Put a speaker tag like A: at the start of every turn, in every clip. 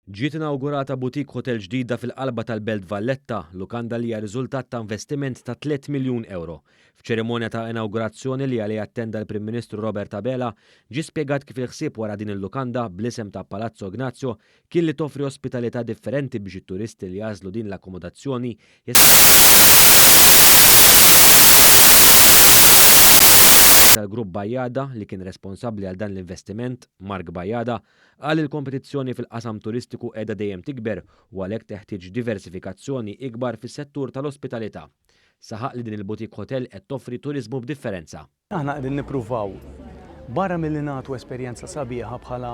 A: Ġiet inawgurata boutique hotel ġdida fil-qalba tal-Belt Valletta, lukanda li hija riżultat ta' investiment ta' 3 miljun ewro. F'ċerimonja ta' inawgurazzjoni li għaliha attenda l-Prim Ministru Robert Abela, ġie spjegat kif il-ħsieb wara din il-lukanda bl-isem ta' Palazzo Ignazio kien li toffri ospitalità differenti biex it-turisti li jagħżlu din l-akkomodazzjoni tal-Grupp Bajada li kien responsabbli għal dan l-investiment, Mark Bajada, Qal li l-kompetizzjoni fil-qasam turistiku qiegħda dejjem tikber u għalhekk teħtieġ diversifikazzjoni ikbar fis-settur tal-ospitalità. Saħaq li din il-boutique hotel qed toffri turiżmu b'differenza.
B: Aħna qegħdin nippruvaw, barra milli nagħtu esperjenza sabiħa bħala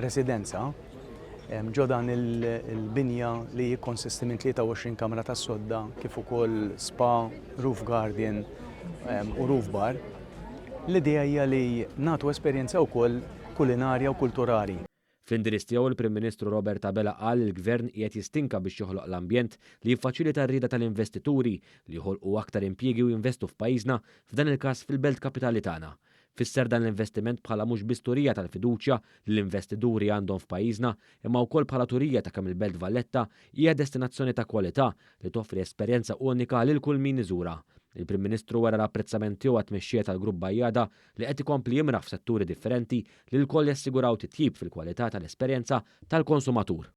B: residenza, ġo dan il-binja li jikkonsisti minn 23 kamra tas-sodda kif ukoll spa, roof garden u roof bar, l-idea hija li nagħtu esperjenza wkoll kulinarja u kulturali.
A: Fl-indirizz tiegħu il-Prim Ministru Robert Abela qal li l-Gvern qiegħed jistinka biex joħloq l-ambjent li jiffaċilita r-rieda tal-investituri li joħolqu aktar impjiegi u jinvestu f'pajjiżna, f'dan il-każ fil-belt kapitali tagħna. Fisser dan l-investiment bħala mhux biss turija tal-fiduċja li l-investituri għandhom f'pajjiżna imma wkoll bħala turija ta' kemm il-Belt Valletta hija destinazzjoni ta' kwalità li toffri esperjenza unika lil kull min iżurha. Il-Prim Ministru wera l-apprezzament tiegħu għat-tmexxija tal-Grupp Bajada li qed ikompli jimraħ f'setturi differenti li lkoll jassiguraw titjib fil-kwalità tal-esperjenza tal-konsumatur.